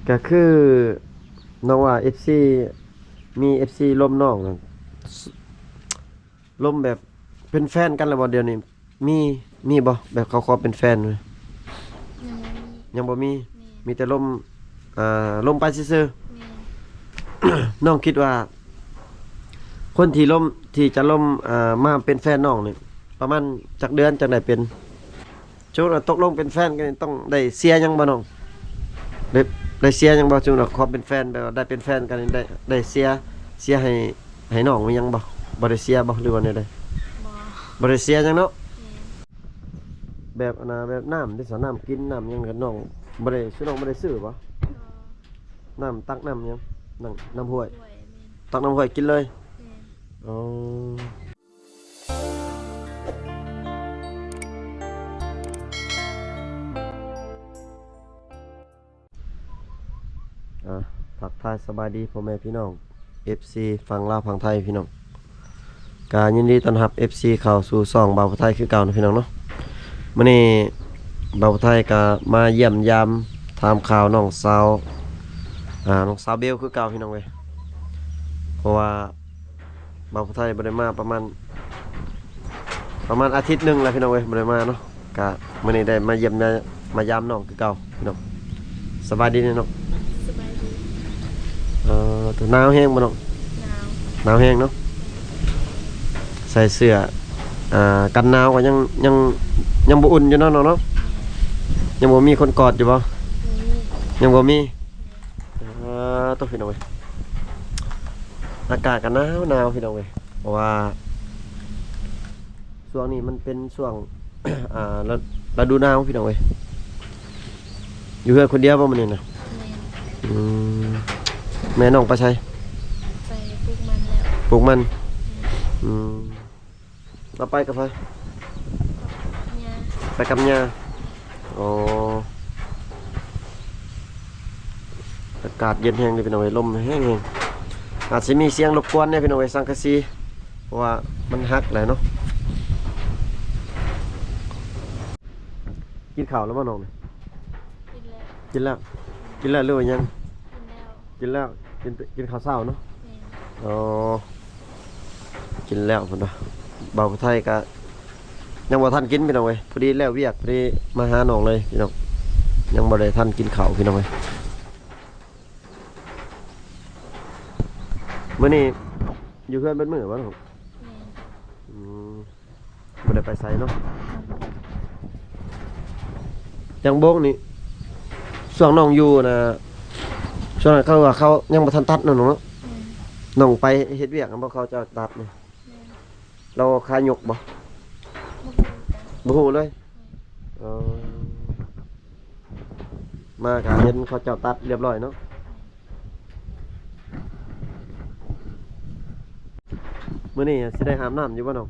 ກໍຄືນ້ອງວ່າເອັຟຊີ ມີເອັຟຊີລົມນ້ອງນັ້ນ ລົມແບບເປັນແຟນກັນແລ້ວບໍ່ດຽວນີ້? ມີ ມີບໍ່ ແບບເຂົາຂໍເປັນແຟນ? ຍັງບໍ່ມີ ຍັງບໍ່ມີ. ແມ່ນ ມີແຕ່ລົມ ອ່າ ລົມໄປຊື່ໆ. ແມ່ນ ນ້ອງຄິດວ່າ ຄົນທີ່ລົມ ທີ່ຈະລົມ ອ່າ ມາເປັນແຟນນ້ອງນີ້ ປະມານຈັກເດືອນຈັ່ງໄດ້ເປັນ? ສົມມຸດວ່າຕົກລົງເປັນແຟນກັນນີ້ ຕ້ອງໄດ້ເສຍຫຍັງບໍ່ນ້ອງ? ໄດ້ ໄດ້ເສຍຫຍັງບໍ່? ສົມມຸດວ່າຂໍເປັນແຟນ ແບບວ່າໄດ້ເປັນແຟນກັນນີ້ ໄດ້ ໄດ້ເສຍ ເສຍໃຫ້ ໃຫ້ນ້ອງອີ່ຫຍັງບໍ່? ບໍ່ໄດ້ເສຍບໍ່ ຫຼືວ່າແນວໃດ? ບໍ່ ບໍ່ໄດ້ເສຍຫຍັງເນາະ. ແມ່ນ ແບບອັນນ່າ ແບບນ້ຳເດ ສະ ນ້ຳກິນ ນ້ຳຫຍັງ ນ້ອງບໍ່ໄດ້ ຊຸນ້ອງບໍ່ໄດ້ຊື້ບໍ່? ບໍ່ ນ້ຳ ຕັກນ້ຳຫຍັງ? ນ້ຳ ນ້ຳຫ້ວຍ ຫ້ວຍ. ແມ່ນ ຕັກນ້ຳຫ້ວຍກິນເລີຍ. ແມ່ນ ອໍ. ອ່າ ທັກທາຍສະບາຍດີພໍ່ແມ່ພີ່ນ້ອງ ເອັຟຊີ ຝັ່ງລາວຝັ່ງໄທພີ່ນ້ອງ, ກະຍິນດີຕ້ອນຮັບ ເອັຟຊີ ເຂົ້າສູ່ຊ່ອງບ່າວຜູ້ໄທຄືເກົ່ານະພີ່ນ້ອງເນາະ. ມື້ນີ້ບ່າວຜູ້ໄທກະມາຢ້ຽມຢາມຖາມຂ່າວນ້ອງສາວ ອ່າ ນ້ອງສາວເບວຄືເກົ່າພີ່ນ້ອງເອີຍ, ເພາະວ່າ ບ່າວຜູ້ໄທບໍ່ໄດ້ມາປະມານ ປະມານອາທິດໜຶ່ງແລ້ວພີ່ນ້ອງເອີຍ ບໍ່ໄດ້ມາເນາະ. ກະມື້ນີ້ໄດ້ມາຢ້ຽມມາ ມາຢາມນ້ອງຄືເກົ່າພີ່ນ້ອງ. ສະບາຍດີເນາະນ້ອງ? ສະບາຍດີ. ເອີ ໜາວແຮງບໍ່ນ້ອງ? ໜາວ ໜາວແຮງເນາະ. ໃສ່ເສື້ອ ອ່າ ກັນໜາວກໍຍັງ ຍັງ ຍັງບໍ່ອຸ່ນຢູ່ເນາະນ້ອງເນາະ. ຍັງບໍ່ມີຄົນກອດຢູ່ບໍ່? ບໍ່ມີ ຍັງບໍ່ມີ. ອ່າ ໂຕ ພີ່ນ້ອງເອີຍ ອາກາດກໍໜາວໜາວພີ່ນ້ອງເອີຍ ເພາະວ່າຊ່ວງນີ້ມັນເປັນຊ່ວງ ອ່າ ລະ ລະດູໜາວພີ່ນ້ອງເອີຍ. ຢູ່ເຮືອນຄົນດຽວບໍ່ມື້ນີ້ນະ? ແມ່ນ. ອືມ ແມ່ນ້ອງໄປໃສ? ໄປປູກມັນແລ້ວ. ປູກມັນ. ແມ່ນ. ອືມ ລາວໄປກັບໃຜ? ກັບຍ່າ. ໄປກັບຍ່າ. ອໍ ອາກາດເຢັນແຮງເດ້ພີ່ນ້ອງເອີຍ ລົມແຮງໆ. ອາດຊິມີສຽງລົບກວນແດ່ພີ່ນ້ອງເອີຍ ສັງກະສີ ເພາະວ່າມັນຫັກແຫຼະເນາະ. ກິນເຂົ້າແລ້ວບໍ່ນ້ອງ? ກິນແລ້ວ. ກິນແລ້ວ ກິນແລ້ວ ຫຼືວ່າຍັງ? ກິນແລ້ວ. ກິນແລ້ວ ກິນ ກິນເຂົ້າເຊົ້າເນາະ. ແມ່ນ. ອໍ ກິນແລ້ວເພິ່ນວ່າ. ບ່າວຜູ້ໄທກະຍັງບໍ່ທັນກິນພີ່ນ້ອງເອີຍ ພໍດີແລ້ວວຽກ ພໍດີມາຫານ້ອງເລີຍພີ່ນ້ອງ. ຍັງບໍ່ໄດ້ທັນກິນເຂົ້າພີ່ນ້ອງເອີຍ. ມື້ນີ້ຢູ່ເຮືອນເບິດມື້ບໍ່ນ້ອງ? ແມ່ນ. ອືມ ບໍ່ໄດ້ໄປໃສເນາະ. ຈັ່ງໂບກນີ້ ຊ່ວງນ້ອງຢູ່ນະ ຊ່ວງນັ້ນເຂົາວ່າເຂົາຍັງບໍ່ທັນຕັດເນາະນ້ອງເນາະ. ແມ່ນ. ນ້ອງໄປເຮັດວຽກນຳບໍ່ ເຂົາເຈົ້າຕັດນີ້? ແມ່ນ. ລາວຂາຍົກບໍ່? ບໍ່ຮູ້ ບໍ່ຮູ້ເລີຍ. ແມ່ນ. ເອີ ມາກະເຫັນເຂົາເຈົ້າຕັດລຽບຮ້ອຍເນາະ. ມື້ນີ້ຊິໄດ້ອາບນ້ຳຢູ່ບໍ່ນ້ອງ?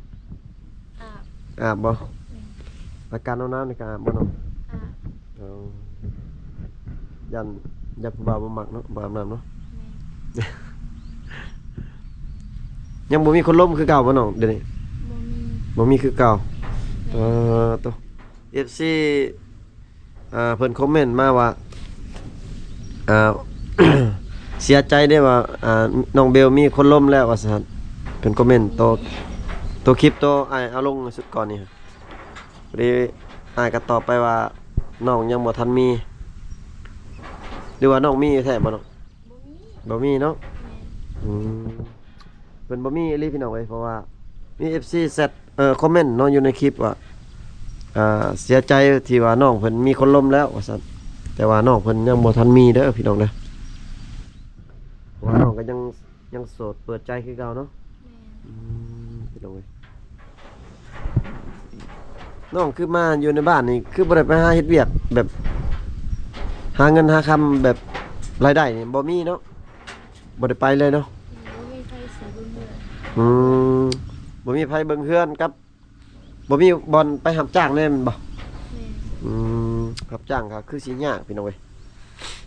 ອາບ. ອາບບໍ່? ແມ່ນ. ອາກາດໜາວໆນີ້ກະອາບບໍ່ນ້ອງ? ອາບ. ເອີ ຢ້ານ ຢ້ານຜູ້ບ່າວບໍ່ມັກເນາະ ບໍ່ອາບນ້ຳເນາະ. ແມ່ນ. ຍັງບໍ່ມີຄົນລົມຄືເກົ່າບໍ່ນ້ອງດຽວນີ້? ບໍ່ມີ. ບໍ່ມີຄືເກົ່າ. ແມ່ນ. ເອີ ໂຕ ເອັຟຊີ ອ່າ ເພິ່ນຄອມເມັນມາວ່າ ອ່າ ເສຍໃຈເດ້ວ່າ ອ່າ ນ້ອງເບວມີຄົນລົມແລ້ວວ່າຊັ້ນ. ເພິ່ນຄອມເມັນໂຕ ໂຕຄລິບໂຕອ້າຍເອົາລົງຊຸດກ່ອນນີ້. ພໍດີອ້າຍກໍຕອບໄປວ່າ ນ້ອງຍັງບໍ່ທັນມີ ຫຼືວ່ານ້ອງມີແທ້ບໍ່ນ້ອງ? ບໍ່ມີ. ບໍ່ມີເນາະ. ແມ່ນ. ອືມ ເພິ່ນບໍ່ມີອີ່ຫຼີພີ່ນ້ອງເອີຍ ເພາະວ່າມີເອັຟຊີແຊັດ ເອີ ຄອມເມັນເນາະ ຢູ່ໃນຄລິບວ່າ ອ່າ ເສຍໃຈທີ່ວ່ານ້ອງເພິ່ນມີຄົນລົມແລ້ວວ່າຊັ້ນ, ແຕ່ວ່ານ້ອງເພິ່ນຍັງບໍ່ທັນມີເດີພີ່ນ້ອງເດີ ເພາະວ່ານ້ອງກໍຍັງ ຍັງໂສດເປີດໃຈຄືເກົ່າເນາະ. ແມ່ນ. ອືມ ພີ່ນ້ອງເອີຍ ນ້ອງຄືມາຢູ່ໃນບ້ານນີ້ ຄືບໍ່ໄດ້ໄປຫາເຮັດວຽກແບບ ຫາເງິນຫາຄຳແບບລາຍໄດ້ນີ້ ບໍ່ມີເນາະ? ບໍ່ໄດ້ໄປເລີຍເນາະ? ບໍ່ມີໃຜຊິເບິ່ງເຮືອນ. ອືມ ບໍ່ມີໃຜເບິ່ງເຮືອນກັບ ບໍ່ມີບ່ອນໄປຮັບຈ້າງແດ່ແມ່ນບໍ່? ແມ່ນ. ອືມ ຮັບຈ້າງກໍຄືຊິຍາກພີ່ນ້ອງເອີຍ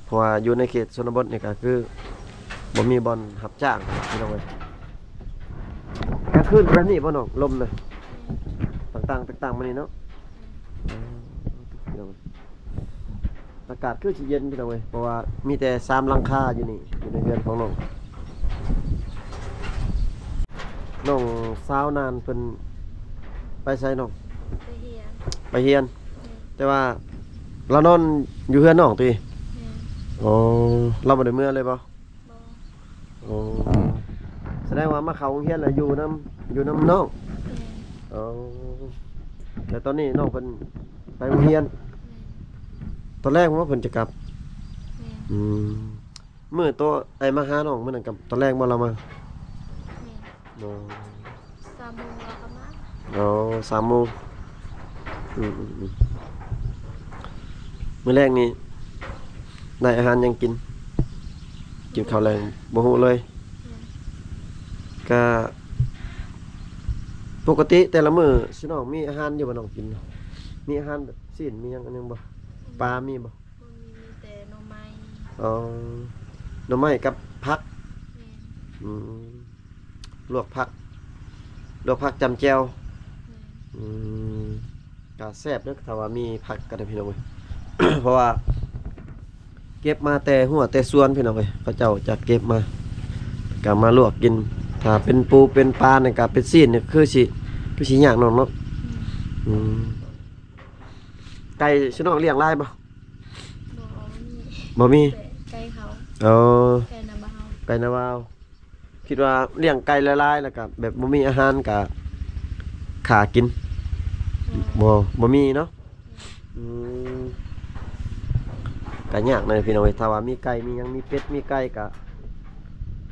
ເພາະວ່າຢູ່ໃນເຂດຊົນນະບົດນີ້ກໍຄືບໍ່ມີບ່ອນຮັບຈ້າງພີ່ນ້ອງເອີຍ. ກາງຄືນແບບນີ້ບໍ່ນ້ອງ ລົມນະ? ແມ່ນ. ຕ່າງໆ ຕ່າງໆ ມານີ້ເນາະ. ແມ່ນ. ອືມ ພີ່ນ້ອງເອີຍ ອາ ກາດຄືຊິເຢັນພີ່ນ້ອງເອີຍ ເພາະວ່າມີແຕ່ສາມຫຼັງຄາຢູ່ນີ້ ຢູ່ໃນເຮືອນຂອງນ້ອງ. ນ້ອງສາວນານເພິ່ນໄປໃສນ້ອງ? ໄປຮຽນ. ໄປຮຽນ. ແມ່ນ. ແຕ່ວ່າລາວນອນຢູ່ເຮືອນນ້ອງຕິ? ແມ່ນ. ອໍ ລາວບໍ່ໄດ້ເມືອເລີຍບໍ່? ບໍ່. ໂອ້ ສະແດງວ່າມາເຂົ້າໂຮງຮຽນແລ້ວຢູ່ນຳ ຢູ່ນຳນ້ອງ. ແມ່ນ. ໂອ້ ແລ້ວຕອນນີ້ນ້ອງເພິ່ນໄປໂຮງຮຽນ. ແມ່ນ. ຕອນແລງບໍ່ ເພິ່ນຈະກັບ? ແມ່ນ. ອືມ ມື້ໂຕອ້າຍມາຫານ້ອງມື້ນັ້ນກໍຕອນແລງບໍ່ລາວມາ? ແມ່ນ. ໂອ້ ສາມໂມງລາວກໍມາ. ໂອ້ ສາມໂມງ. ອືມໆໆ ມື້ແລງນີ້ໄດ້ອາຫານຫຍັງກິນ? ກິນເຂົ້າແລງ ບໍ່ຮູ້ເລີຍ. ແມ່ນ. ກະປົກກະຕິແຕ່ລະມື້ຊິນ້ອງມີອາຫານຢູ່ບໍ່ນ້ອງກິນ? ມີອາຫານແບບຊີ້ນ ມີຫຍັງອັນໜຶ່ງບໍ່? ປາມີບໍ່? ບໍ່ມີ ມີແຕ່ໜໍ່ໄມ້. ອໍ ໜໍ່ໄມ້ກັບຜັກ. ແມ່ນ. ອືມ ລວກຜັກ ລວກຜັກຈ້ຳແຈ່ວ. ແມ່ນ. ອືມ ກະແຊບເດີ້ ຖ້າວ່າມີຜັກກໍໄດ້ພີ່ນ້ອງເອີຍ ເພາະວ່າເກັບມາແຕ່ຮົ້ວແຕ່ສວນພີ່ນ້ອງເອີຍ ເຂົາເຈົ້າຈະເກັບມາ ກໍມາລວກກິນ. ຖ້າເປັນປູເປັນປານີ້ກໍເປັນຊີ້ນນີ້ຄືຊິ ຄືຊິຍາກນ້ອງເນາະ. ແມ່ນ. ອືມ ໄກ່ຊິນ້ອງລ້ຽງຫຼາຍບໍ່? ບໍ່. ບໍ່ມີ ແຕ່ໄກ່ເຂົາ. ອໍ ໄກ່ນາບ່າວ. ໄກ່ນາບ່າວ. ຄິດວ່າລ້ຽງໄກ່ຫຼາຍໆ ແລ້ວກະແບບບໍ່ມີອາຫານກະຂ້າກິນ. ບໍ່ ບໍ່ມີເນາະ. ອືມ ກະຍາກເນາະພີ່ນ້ອງເອີຍ ຖ້າວ່າມີໄກ່ມີຫຍັງ ມີເປັດມີໄກ່ກະ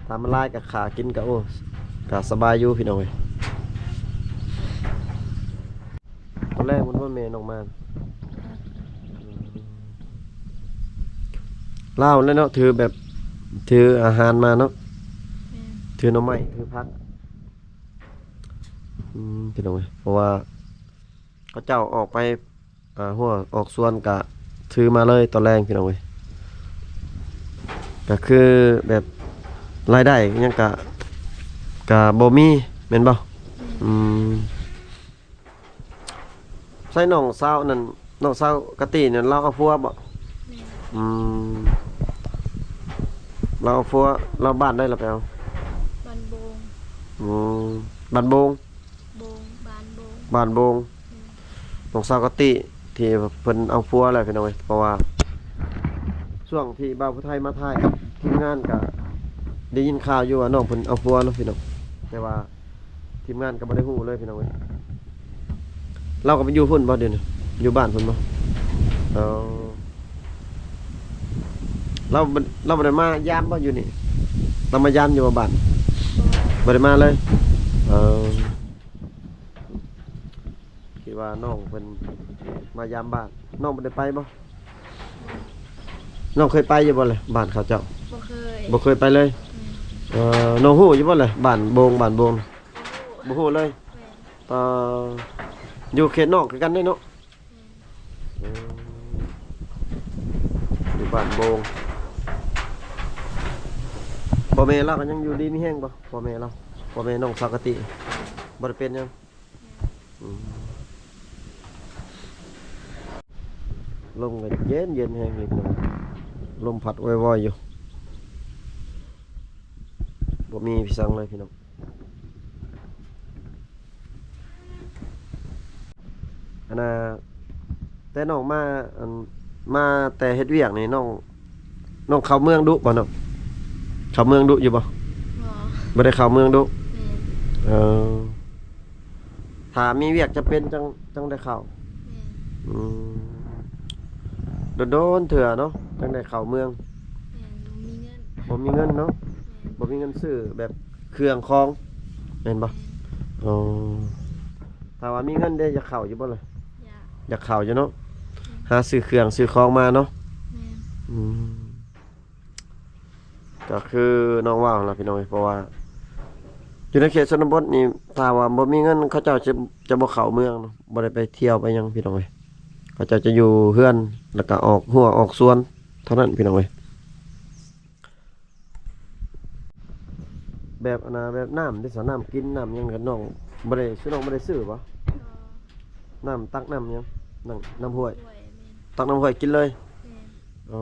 ຖ້າມັນຫຼາຍກະຂ້າກິນກະ ໂອ້ ກະສະບາຍຢູ່ພີ່ນ້ອງເອີຍ. ຕອນແລກມັນວ່າແມ່ນອອກມາ ລາວແຫຼະເນາະ ຖືແບບ ຖືອາຫານມາເນາະ. ແມ່ນ. ຖືໜໍ່ໄມ້ ຖືຜັກ. ອືມ ພີ່ນ້ອງເອີຍ ເພາະວ່າເຂົາເຈົ້າອອກໄປ ອ່າ ຮົ້ວອອກສວນກະຖືມາເລີຍຕອນແລງ ພີ່ນ້ອງເອີຍ ກະຄືແບບລາຍໄດ້ຫຍັງກະ ກະບໍ່ມີແມ່ນບໍ່? ແມ່ນ. ອືມ ໃສ່ນ້ອງສາວນັ້ນ ນ້ອງສາວກະຕິນັ້ນ ລາວເອົາຜົວບໍ່? ແມ່ນ. ອືມ ລາວເອົາຜົວ ລາວບ້ານໃດລາວໄປເອົາ? ບ້ານໂບງ. ອືມ ບ້ານໂບງ. ໂບງ ບ້ານໂບງ. ບ້ານໂບງ. ແມ່ນ. ນ້ອງສາວກະຕິທີ່ເພິ່ນເອົາຜົວແລ້ວ ພີ່ນ້ອງເອີຍ ເພາະວ່າຊ່ວງທີ່ບ່າວຜູ້ໄທມາຖ່າຍກັບທີມງານກະໄດ້ຍິນຂ່າວຢູ່ວ່ານ້ອງເພິ່ນເອົາຜົວເນາະ ພີ່ນ້ອງ ແຕ່ວ່າ ທີມງານກໍບໍ່ໄດ້ຮູ້ເລີຍພີ່ນ້ອງເອີຍ. ລາວກໍໄປຢູ່ພຸ້ນບໍ່ດຽວນີ້? ຢູ່ບ້ານພຸ້ນບໍ່? ເອີ ລາວ ລາວບໍ່ໄດ້ມາຢາມບໍ່ຢູ່ນີ້? ລາວມາຢາມຢູ່ບໍ່ບ້ານ? ບໍ່ ບໍ່ໄດ້ມາເລີຍ. ເອີ ຄິດວ່ານ້ອງເພິ່ນມາຢາມບ້ານ. ນ້ອງບໍ່ໄດ້ໄປບໍ່? ນ້ອງເຄີຍໄປຢູ່ບໍ່ລະ ບ້ານເຂົາເຈົ້າ? ບໍ່ເຄີຍ. ບໍ່ເຄີຍໄປເລີຍ? ແມ່ນ. ເອີ ນ້ອງຮູ້ຢູ່ບໍ່ລະ ບ້ານໂບງ ບ້ານໂບງ? ບໍ່ຮູ້. ບໍ່ຮູ້ເລີຍ? ແມ່ນ. ເອີ ຢູ່ເຂດນອກຄືກັນເດ້ເນາະ? ແມ່ນ. ເອີ ຢູ່ບ້ານໂບງ. ພໍ່ແມ່ລາວກໍຍັງຢູ່ດີມີແຮງບໍ່? ພໍ່ແມ່ລາວ ພໍ່ແມ່ນ້ອງສາວກະຕິ ບໍ່ໄດ້ເປັນຫຍັງ? ອືມ ລົມກໍເຢັນໆ ແຮງເລີຍພີ່ນ້ອງ ລົມພັດວອຍໆ ຢູ່ ບໍ່ມີພິສັງເລີຍພີ່ນ້ອງ. ອັນນ່າ ແຕ່ນ້ອງມາ ອັນ ມາແຕ່ເຮັດວຽກນີ້ ນ້ອງ ນ້ອງເຂົ້າເມືອງດຸບໍ່ນ້ອງ? ເຂົ້າເມືອງດຸຢູ່ບໍ່? ບໍ່ ບໍ່ໄດ້ເຂົ້າເມືອງດຸ. ແມ່ນ. ເອີ ຖ້າມີວຽກຈຳເປັນຈັ່ງ ຈັ່ງໄດ້ເຂົ້າ. ແມ່ນ. ອືມ ໂດນໆ ເທື່ອເນາະ ຈັ່ງໄດ້ເຂົ້າເມືອງ. ແມ່ນ. ບໍ່ມີເງິນ ບໍ່ມີເງິນເນາະ. ແມ່ນ. ບໍ່ມີເງິນຊື້ແບບເຄື່ອງຂອງ ແມ່ນບໍ່? ແມ່ນ. ອໍ ຖ້າວ່າມີເງິນເດ້ ຢາກເຂົ້າຢູ່ບໍ່ລະ? ຢາກ ຢາກເຂົ້າຢູ່ເນາະ. ແມ່ນ. ຫາຊື້ເຄື່ອງຊື້ຂອງມາເນາະ. ແມ່ນ. ອືມ ກໍຄືນ້ອງເວົ້າຫັ້ນລະພີ່ນ້ອງເອີຍ ເພາະວ່າຢູ່ໃນເຂດຊົນນະບົດນີ້ ຖ້າວ່າບໍ່ມີເງິນ ເຂົາເຈົ້າຈະ ຈະບໍ່ເຂົ້າເມືອງເນາະ ບໍ່ໄດ້ໄປທ່ຽວໄປຫຍັງພີ່ນ້ອງເອີຍ. ເຂົາເຈົ້າຈະຢູ່ເຮືອນ ແລ້ວກໍອອກຮົ້ວອອກສວນເທົ່ານັ້ນພີ່ນ້ອງເອີຍ. ແບບອັນນ່າ ແບບນ້ຳເດ້ ສະ ນ້ຳກິນນ້ຳຫຍັງ ນ້ອງບໍ່ໄດ້ ຊຸນ້ອງບໍ່ໄດ້ຊື້ບໍ່? ບໍ່. ນ້ຳ ຕັກນ້ຳຫຍັງ? ນ້ຳ ນ້ຳຫ້ວຍ. ຫ້ວຍ. ແມ່ນ. ຕັກນ້ຳຫ້ວຍກິນເລີຍ? ແມ່ນ. ອໍ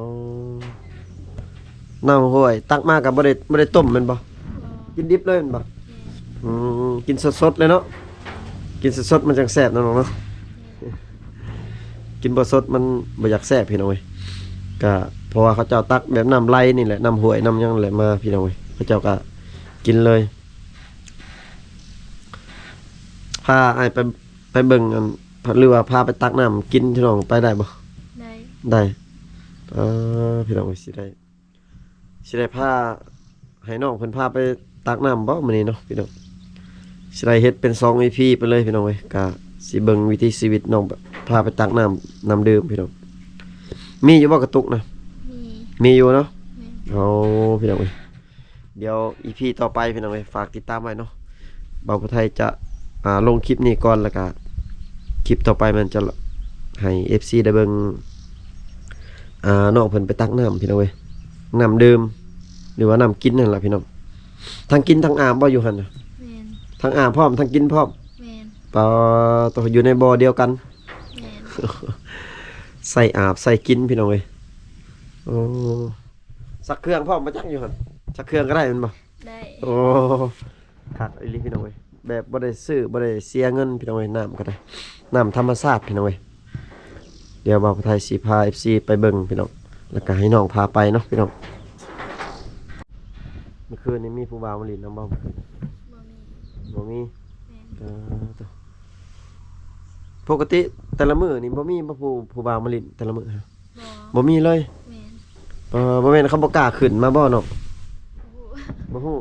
ນ້ຳຫ້ວຍຕັກມາກໍບໍ່ໄດ້ ບໍ່ໄດ້ຕົ້ມແມ່ນບໍ່? ບໍ່ ກິນດິບເລີຍແມ່ນບໍ່? ແມ່ນ ອືມ ກິນສົດໆເລີຍເນາະ ກິນສົດໆມັນຈັ່ງແຊບເນາະນ້ອງເນາະ ແມ່ນ ກິນບໍ່ສົດມັນບໍ່ຢາກແຊບພີ່ນ້ອງເອີຍ ກະເພາະວ່າເຂົາເຈົ້າຕັກແບບນ້ຳໄຫຼນີ້ແຫຼະ ນ້ຳຫ້ວຍນ້ຳຫຍັງແຫຼະມາພີ່ນ້ອງເອີຍ ເຂົາເຈົ້າກະກິນເລີຍ ພາອ້າຍໄປ ໄປເບິ່ງອັນ ຫຼືວ່າພາໄປຕັກນ້ຳກິນພີ່ນ້ອງ ໄປໄດ້ບໍ່? ໄດ້ ໄດ້ ເອີ ພີ່ນ້ອງເອີຍ ຊິໄດ້ ຊິໄດ້ພາໃຫ້ນ້ອງເພິ່ນພາໄປຕັກນ້ຳບໍ່ມື້ນີ້ເນາະພີ່ນ້ອງ ຊິໄດ້ເຮັດເປັນສອງອີພີໄປເລີຍພີ່ນ້ອງເອີຍ ກະຊິເບິ່ງວິຖີຊີວິດນ້ອງ ພາໄປຕັກນ້ຳ ນ້ຳດື່ມພີ່ນ້ອງ ມີຢູ່ບໍ່ກະຕຸກນະ? ມີ ມີຢູ່ເນາະ ແມ່ນ ໂອ້ ພີ່ນ້ອງເອີຍ ດຽວອີພີຕໍ່ໄປພີ່ນ້ອງເອີຍ ຝາກຕິດຕາມໄວ້ເນາະ ບ່າວຜູ້ໄທຈະ ອ່າ ລົງຄລິບນີ້ກ່ອນ ແລ້ວກະຄລິບຕໍ່ໄປມັນຈະໃຫ້ເອັຟຊີໄດ້ເບິ່ງ ອ່າ ນ້ອງເພິ່ນໄປຕັກນ້ຳພີ່ນ້ອງເອີຍ ນ້ຳດື່ມ ຫຼືວ່ານ້ຳກິນນັ້ນລະພີ່ນ້ອງ ທັງກິນທັງອາບບໍ່ຢູ່ຫັ້ນນະ? ແມ່ນ ທັງອາບພ້ອມ ທັງກິນພ້ອມ ແມ່ນ ປາໂຕ ຢູ່ໃນບໍ່ດຽວກັນ ແມ່ນ ໃສ່ອາບໃສ່ກິນພີ່ນ້ອງເອີຍ ໂອ້ ຊັກເຄື່ອງພ້ອມບໍ່ຈັກຢູ່ຫັ້ນ ຊັກເຄື່ອງກໍໄດ້ແມ່ນບໍ່? ໄດ້ ໂອ້ ຄັກອີ່ຫຼີພີ່ນ້ອງເອີຍ ແບບບໍ່ໄດ້ຊື້ ບໍ່ໄດ້ເສຍເງິນພີ່ນ້ອງເອີຍ ນ້ຳກໍໄດ້ ນ້ຳທຳມະຊາດພີ່ນ້ອງເອີຍ ດຽວບ່າວຜູ້ໄທຊິພາເອັຟຊີໄປເບິ່ງພີ່ນ້ອງ ແລ້ວກໍໃຫ້ນ້ອງພາໄປເນາະພີ່ນ້ອງ ມື້ຄືນນີ້ມີຜູ້ບ່າວມາຫຼິ້ນນຳບໍ່? ບໍ່ມີ ບໍ່ມີ ແມ່ນ ເອີ ປົກກະຕິແຕ່ລະມື້ນີ້ບໍ່ມີບໍ່ ຜູ້ ຜູ້ບ່າວມາຫຼິ້ນແຕ່ລະມື້? ບໍ່ ບໍ່ມີເລີຍ ແມ່ນ ເອີ ບໍ່ແມ່ນເຂົາບໍ່ກ້າຂຶ້ນມາບໍ່ນ້ອງ? ບໍ່ຮູ້ ບໍ່ຮູ້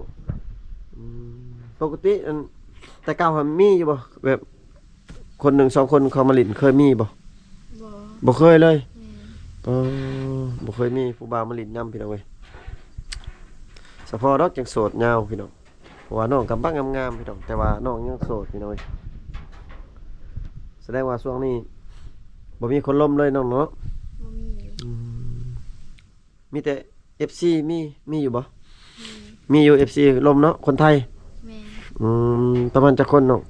ອືມ ປົກກະຕິອັນ ແຕ່ເກົ່າຫັ້ນມີຢູ່ບໍ່ ແບບຄົນໜຶ່ງສອງຄົນເຂົາມາຫຼິ້ນ ເຄີຍມີບໍ່? ບໍ່ ບໍ່ເຄີຍເລີຍ ແມ່ນ ເອີ ບໍ່ເຄີຍມີຜູ້ບ່າວມາຫຼິ້ນນຳພີ່ນ້ອງເອີຍ ສະເພາະດອກຈັ່ງໂສດຍາວພີ່ນ້ອງ ເພາະວ່ານ້ອງກໍບັກງາມໆ ພີ່ນ້ອງ ແຕ່ວ່ານ້ອງຍັງໂສດ ພີ່ນ້ອງເອີຍ ສະແດງວ່າຊ່ວງນີ້ບໍ່ມີຄົນລົມເລີຍນ້ອງເນາະ? ບໍ່ມີ ອືມ ມີແຕ່ເອັຟຊີ ມີ ມີຢູ່ບໍ່? ມີ ມີຢູ່ ເອັຟຊີ ລົມເນາະ ຄົນໄທ ແມ່ນ ອືມ ປະມານຈັກຄົນນ້ອງ?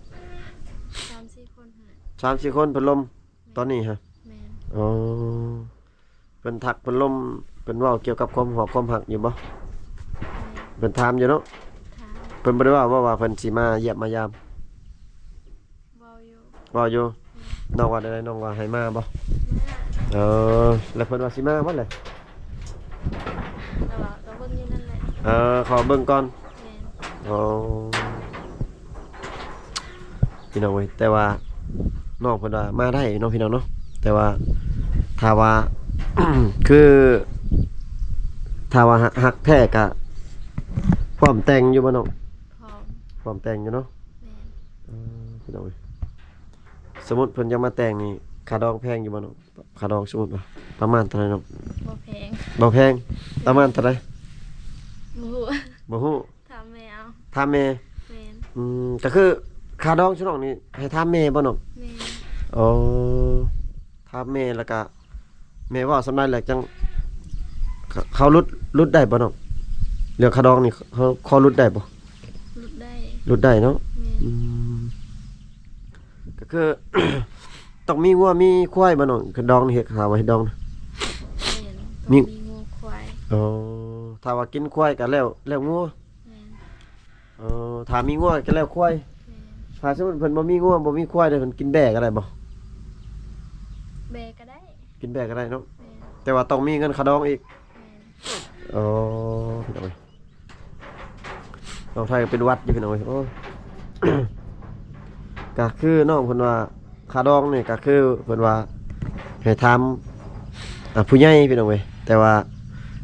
ສາມສີ່ຄົນຫັ້ນແຫຼະ ສາມສີ່ຄົນເພິ່ນລົມ ແມ່ນ ຕອນນີ້ຫະ? ແມ່ນ ອໍ ເພິ່ນທັກເພິ່ນລົມ ເພິ່ນເວົ້າກ່ຽວກັບຄວາມຮອກຄວາມຮັກຢູ່ບໍ່? ແມ່ນ ເພິ່ນຖາມຢູ່ເນາະ? ຖາມ ເພິ່ນບໍ່ໄດ້ເວົ້າບໍ່ວ່າເພິ່ນຊິມາຢ້ຽມມາຢາມ? ເວົ້າຢູ່ ເວົ້າຢູ່ ແມ່ນ ນ້ອງວ່າແນວໃດ? ນ້ອງວ່າໃຫ້ມາບໍ່? ມາ ເອີ ແລ້ວເພິ່ນວ່າຊິມາບໍ່ແຫຼະ? ແຕ່ວ່າກໍເບິ່ງຢູ່ນັ້ນແຫຼະ ເອີ ຂໍເບິ່ງກ່ອນ ແມ່ນ ໂອ້ ພີ່ນ້ອງເອີຍ ແຕ່ວ່ານ້ອງເພິ່ນວ່າມາໄດ້ເນາະ ພີ່ນ້ອງເນາະ ແຕ່ວ່າຖ້າວ່າ ຄື ຖ້າວ່າຮັກແທ້ກະພ້ອມແຕ່ງຢູ່ບໍ່ນ້ອງ? ພ້ອມ ພ້ອມແຕ່ງຢູ່ເນາະ ແມ່ນ ເອີ ພີ່ນ້ອງເອີຍ ສົມມຸດເພິ່ນຢາກມາແຕ່ງນີ້ ຄ່າດອງແພງຢູ່ບໍ່ນ້ອງ? ຄ່າດອງສົມມຸດວ່າປະມານເທົ່າໃດນ້ອງ? ບໍ່ແພງ ບໍ່ແພງ ປະມານເທົ່າໃດ? ບໍ່ຮູ້ ບໍ່ຮູ້ ຖາມແມ່ເອົາ ຖາມແມ່ ແມ່ນ ອືມ ກໍຄືຄ່າດອງຊຸມນ້ອງນີ້ໃຫ້ຖາມແມ່ບໍ່ນ້ອງ? ແມ່ນ ໂອ້ ຖາມແມ່ ແລ້ວກະແມ່ເວົ້າສ່ຳໃດແລ້ວຈັ່ງ ເຂົາ ເຂົາຫຼຸດ ຫຼຸດໄດ້ບໍ່ນ້ອງ? ເລື່ອງຄ່າດອງນີ້ເຂົາ ເຂົາຫຼຸດໄດ້ບໍ່? ຫຼຸດໄດ້ ຫຼຸດໄດ້ເນາະ ແມ່ນ ອືມ ກໍຄື ຕ້ອງມີງົວມີຄວາຍບໍ່ນ້ອງ? ຄືດອງນີ້ ເຮັດ ຖ້າວ່າເຮັດດອງນະ ແມ່ນ ມີ ຕ້ອງມີງົວຄວາຍ ອໍ ຖ້າວ່າກິນຄວາຍກໍແລ້ວ ແລ້ວງົວ ແມ່ນ ອໍ ຖ້າມີງົວກໍແລ້ວຄວາຍ ແມ່ນ ຖ້າສົມມຸດເພິ່ນບໍ່ມີງົວບໍ່ມີຄວາຍເດ້ ເພິ່ນກິນແບ້ກໍໄດ້ບໍ່? ແບ້ກໍໄດ້ ກິນແບ້ກໍໄດ້ເນາະ ແມ່ນ ແຕ່ວ່າຕ້ອງມີເງິນຄ່າດອງອີກ ແມ່ນ ອໍ ພີ່ນ້ອງເອີຍ ນ້ອງໄທກໍເປັນຫວັດຢູ່ ພີ່ນ້ອງເອີຍ ໂອ້ ກໍຄືນ້ອງເພິ່ນວ່າ ຄ່າດອງນີ້ກໍຄືເພິ່ນວ່າໃຫ້ຖາມ ອ່າ ຜູ້ໃຫຍ່ ພີ່ນ້ອງເອີຍ ແຕ່ວ່າ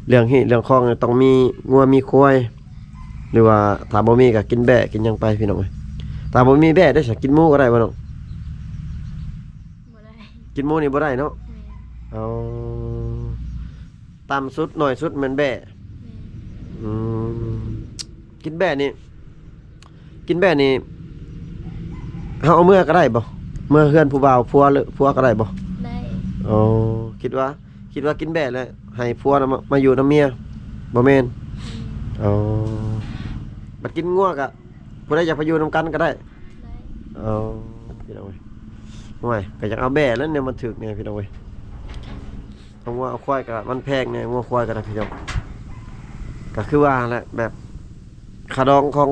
ເລື່ອງຮີດເລື່ອງຄອງນີ້ຕ້ອງມີງົວມີຄວາຍ ຫຼືວ່າຖ້າບໍ່ມີກໍກິນແບ້ກິນຫຍັງໄປ ພີ່ນ້ອງເອີຍ ຖ້າບໍ່ມີແບ້ເດ້ ສະກິນໝູກໍໄດ້ບໍ່ນ້ອງ? ບໍ່ໄດ້ ກິນໝູນີ້ບໍ່ໄດ້ເນາະ ແມ່ນ ເອົາ ຕ່ຳສຸດໜ້ອຍສຸດແມ່ນແບ້ ແມ່ນ ອືມ ກິນແບ້ນີ້ ກິນແບ້ນີ້ ເຮົາເອົາເມືອກໍໄດ້ບໍ່? ເມືອເຮືອນຜູ້ບ່າວ ຜົວ ຫຼື ຜົວກໍໄດ້ບໍ່? ໄດ້ ໂອ້ ຄິດວ່າ ຄິດວ່າກິນແບ້ແລ້ວໃຫ້ຜົວນຳ ມາ ມາຢູ່ນຳເມຍ ບໍ່ແມ່ນ? ອືມ ໂອ້ ບັດກິນງົວກະ ຜູ້ໃດຢາກໄປຢູ່ນຳກັນກໍໄດ້ ໄດ້ ໂອ້ ພີ່ນ້ອງເອີຍ ໂອ້ຍ ກໍຢາກເອົາແບ້ແລ້ວ ແນວມັນຖືກແດ່ ພີ່ນ້ອງເອີຍ. ເອົາງົວເອົາຄວາຍກໍມັນແພງແດ່ ງົວຄວາຍກໍໄດ້ພີ່ນ້ອງ. ກໍຄືວ່າແຫຼະ ແບບຄ່າດອງຂອງ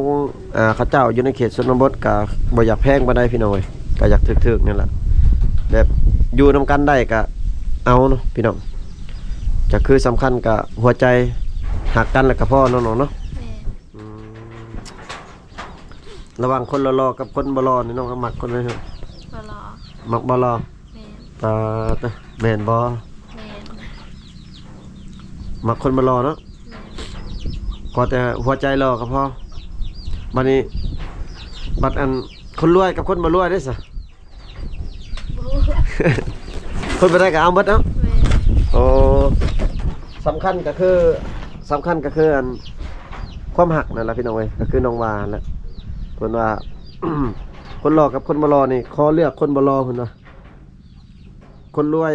ເອີ ເຂົາເຈົ້າຢູ່ໃນເຂດຊົນນະບົດກໍບໍ່ຢາກແພງປານໃດພີ່ນ້ອງເອີຍ ກໍຢາກຖືກໆນີ້ແຫຼະ. ແບບຢູ່ນຳກັນໄດ້ກໍເອົາເນາະພີ່ນ້ອງ. ກໍຄືສຳຄັນກໍຫົວໃຈຮັກກັນແລ້ວກໍພໍເນາະນ້ອງເນາະ. ແມ່ນ. ອືມ ລະຫວ່າງຄົນຫຼໍ່ໆກັບຄົນບໍ່ຫຼໍ່ນີ້ ນ້ອງມັກຄົນໃດ? ບໍ່ຫຼໍ່. ມັກບໍ່ຫຼໍ່? ແມ່ນ. ປາດ ແມ່ນບໍ່? ແມ່ນ. ມັກຄົນບໍ່ຫຼໍ່ເນາະ? ແມ່ນ. ຂໍແຕ່ຫົວໃຈຫຼໍ່ກໍພໍ. ບັດນີ້ ບັດອັນຄົນລວຍກັບຄົນບໍ່ລວຍເດ້ຊະ? ບໍ່ຮູ້. ຄົນບໍ່ໄດ້ກໍເອົາໝົດເນາະ? ແມ່ນ. ໂອ້ ສຳຄັນກໍຄື ສຳຄັນກໍຄືອັນຄວາມຮັກນັ້ນລະພີ່ນ້ອງເອີຍ ກໍຄືນ້ອງວ່າຫັ້ນແຫຼະ. ເພິ່ນວ່າ ຄົນຫຼໍ່ກັບຄົນບໍ່ຫຼໍ່ນີ້ ຂໍເລືອກຄົນບໍ່ຫຼໍ່ ເພິ່ນວ່າ. ຄົນລວຍ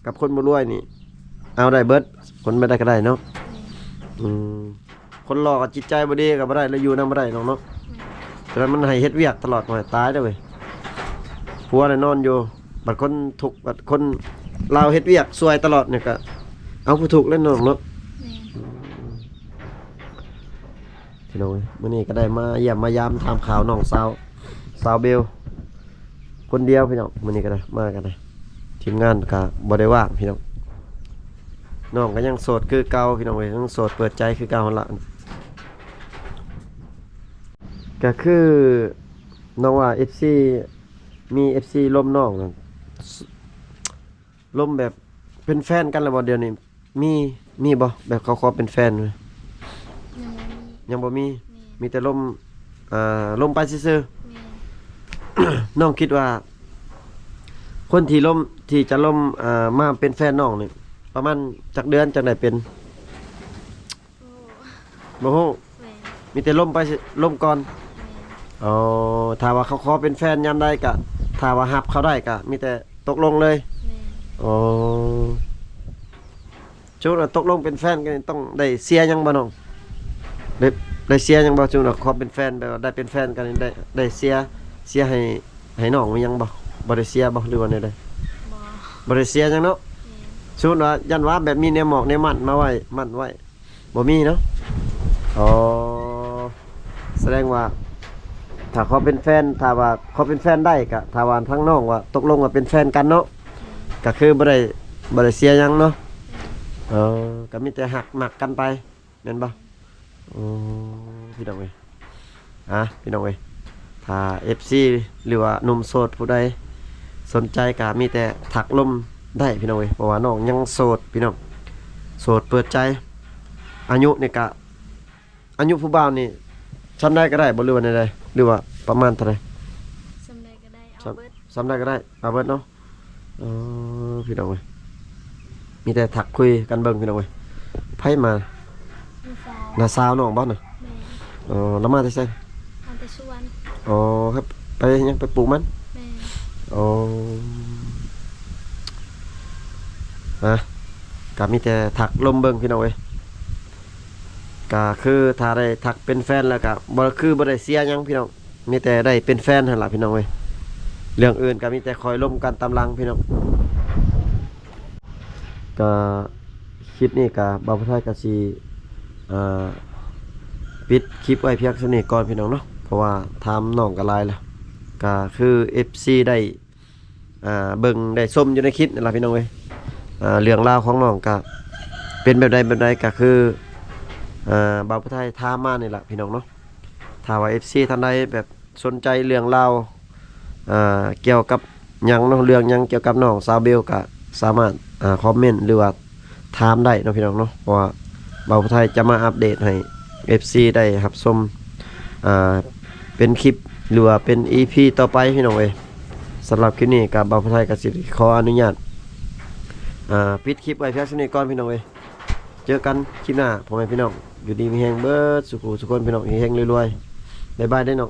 ກັບຄົນບໍ່ລວຍນີ້ ເອົາໄດ້ເບິດ ຄົນບໍ່ໄດ້ກໍໄດ້ເນາະ. ແມ່ນ. ອືມ ຄົນຫຼໍ່ກໍຈິດໃຈບໍ່ດີກໍບໍ່ໄດ້ ແລ້ວຢູ່ນຳບໍ່ໄດ້ນ້ອງເນາະ. ແມ່ນ. ສະນັ້ນມັນໃຫ້ເຮັດວຽກຕະຫຼອດ ໂອ້ຍ ຕາຍເດ້ເວີຍ. ຜົວໄດ້ນອນຢູ່ ບັດຄົນທຸກ ບັດຄົນລາວເຮັດວຽກຊ່ວຍຕະຫຼອດນີ້ ກໍເອົາຜູ້ທຸກແລ້ວນ້ອງເນາະ. ແມ່ນ. ພີ່ນ້ອງເອີຍ ມື້ນີ້ກໍໄດ້ມາຢ້ຽມມາຢາມຖາມຂ່າວນ້ອງສາວ ສາວເບວ ຄົນດຽວພີ່ນ້ອງ. ມື້ນີ້ກໍໄດ້ມາກັນນະ ທີມງານກໍບໍ່ໄດ້ວ່າງພີ່ນ້ອງ. ນ້ອງກໍຍັງໂສດຄືເກົ່າພີ່ນ້ອງເອີຍ ຍັງໂສດເປີດໃຈຄືເກົ່າຫັ້ນລະ. ກໍຄືນ້ອງວ່າເອັຟຊີ ມີເອັຟຊີລົມນ້ອງນັ້ນ ລົມແບບເປັນແຟນກັນແລ້ວບໍ່ດຽວນີ້? ມີ ມີບໍ່ ແບບເຂົາຂໍເປັນແຟນ? ຍັງບໍ່ມີ. ຍັງບໍ່ມີ. ແມ່ນ. ມີແຕ່ລົມ ເອີ ລົມໄປຊື່ໆ. ແມ່ນ. ນ້ອງຄິດວ່າ ຄົນທີ່ລົມ ທີ່ຈະລົມ ເອີ ມາເປັນແຟນນ້ອງນີ້ ປະມານຈັກເດືອນຈັ່ງໄດ້ເປັນ? ໂອ້ ບໍ່ຮູ້. ແມ່ນ. ມີແຕ່ລົມໄປ ລົມກ່ອນ. ແມ່ນ. ອໍ ຖ້າວ່າເຂົາຂໍເປັນແຟນຍາມໃດກະ ຖ້າວ່າຮັບເຂົາໄດ້ກະມີແຕ່ຕົກລົງເລີຍ. ແມ່ນ. ອໍ ສົມມຸດວ່າຕົກລົງເປັນແຟນກັນນີ້ ຕ້ອງໄດ້ເສຍຫຍັງບໍ່ນ້ອງ? ໄດ້ ໄດ້ເສຍຫຍັງບໍ່? ສົມມຸດວ່າຂໍເປັນແຟນ ແບບວ່າໄດ້ເປັນແຟນກັນນີ້ ໄດ້ ໄດ້ເສຍ ເສຍໃຫ້ ໃຫ້ນ້ອງມີຫຍັງບໍ່? ບໍ່ໄດ້ເສຍບໍ່ ຫຼືວ່າແນວໃດ? ບໍ່ ບໍ່ໄດ້ເສຍຫຍັງເນາະ. ແມ່ນ. ສົມມຸດວ່າ ຢ້ານວ່າແບບມີແນວໝອກແນວໝັ້ນມາໄວ້ ໝັ້ນໄວ້ ບໍ່ມີເນາະ. ອໍ ສະແດງວ່າ ຖ້າຂໍເປັນແຟນ ຖ້າວ່າຂໍເປັນແຟນໄດ້ກະ ຖ້າວ່າທາງນ້ອງວ່າຕົກລົງວ່າເປັນແຟນກັນເນາະ ແມ່ນ. ກະຄືບໍ່ໄດ້ ບໍ່ໄດ້ເສຍຫຍັງເນາະ. ແມ່ນ. ເອີ ກະມີແຕ່ຮັກມັກກັນໄປ ແມ່ນບໍ່? ໂອ້ ພີ່ນ້ອງເອີຍ ອ່າ ພີ່ນ້ອງເອີຍ ຖ້າເອັຟຊີ ຫຼືວ່າໜຸ່ມໂສດຜູ້ໃດສົນໃຈກະມີແຕ່ທັກລົມໄດ້ພີ່ນ້ອງເອີຍ ເພາະວ່ານ້ອງຍັງໂສດພີ່ນ້ອງ ໂສດເປີດໃຈ. ອາຍຸນີ້ກະ ອາຍຸຜູ້ບ່າວນີ້ສ່ຳໃດກໍໄດ້ບໍ່ ຫຼືວ່າແນວໃດ ຫຼືວ່າປະມານເທົ່າໃດ? ສ່ຳໃດກໍໄດ້ ເອົາເບິດ. ສ່ຳ ສ່ຳໃດກໍໄດ້ ເອົາເບິດເນາະ. ເອີ ພີ່ນ້ອງເອີຍ ມີແຕ່ທັກຄຸຍກັນເບິ່ງພີ່ນ້ອງເອີຍ. ໃຜມາ? ນ້າສາວ ນ້າສາວນ້ອງບໍ່ນະ? ແມ່ນ. ອໍ ລາວມາແຕ່ໃສ? ມາແຕ່ສວນ. ອໍ ໄປຫຍັງ ໄປປູກມັນ? ແມ່ນ. ອໍ ນະ ກະມີແຕ່ທັກລົມເບິ່ງພີ່ນ້ອງເອີຍ. ກະຄືຖ້າໄດ້ທັກເປັນແຟນແລ້ວກະບໍ່ ຄືບໍ່ໄດ້ເສຍຫຍັງພີ່ນ້ອງ ມີແຕ່ໄດ້ເປັນແຟນຫັ້ນລະພີ່ນ້ອງເອີຍ. ເລື່ອງອື່ນກໍມີແຕ່ຄອຍລົມກັນຕາມຫຼັງພີ່ນ້ອງ. ກໍຄລິບນີ້ກໍບ່າວຜູ້ໄທກໍຊິ ເອີ ປິດຄລິບໄວ້ພຽງສ່ຳນີ້ກ່ອນພີ່ນ້ອງເນາະ ເພາະວ່າຖາມນ້ອງກໍຫຼາຍແລ້ວ. ກໍຄືເອັຟຊີໄດ້ ເບິ່ງໄດ້ຊົມຢູ່ໃນຄລິບນີ້ລະພີ່ນ້ອງເອີຍ. ເລື່ອງລາວຂອງນ້ອງກະເປັນແບບໃດແບບໃດ ກະຄື ບ່າວຜູ້ໄທຖາມມານີ້ລະພີ່ນ້ອງເນາະ. ຖ້າວ່າເອັຟຊີທ່ານໃດແບບສົນໃຈເລື່ອງລາວ ກ່ຽວກັບຫຍັງເນາະ ເລື່ອງຫຍັງກ່ຽວກັບນ້ອງສາວເບວ ກະສາມາດຄອມເມັນ ຫຼືວ່າ ຖາມໄດ້ເນາະພີ່ນ້ອງເນາະ ເພາະວ່າບ່າວຜູ້ໄທຈະມາອັບເດດໃຫ້ເອັຟຊີໄດ້ຮັບຊົມ ອ່າ ເປັນຄລິບ ຫຼືວ່າເປັນອີພີຕໍ່ໄປພີ່ນ້ອງເອີຍ. ສຳລັບຄລິບນີ້ກໍບ່າວຜູ້ໄທກໍຊິຂໍອະນຸຍາດ ອ່າ ປິດຄລິບໄວ້ພຽງສ່ຳນີ້ກ່ອນພີ່ນ້ອງເອີຍ. ເຈີກັນຄລິບໜ້າ ພໍ່ແມ່ພີ່ນ້ອງ ຢູ່ດີມີແຮງເບິດສູ່ຜູ້ສູ່ຄົນພີ່ນ້ອງ ເຮັງໆ ລວຍໆ. ບາຍບາຍເດີນ້ອງ.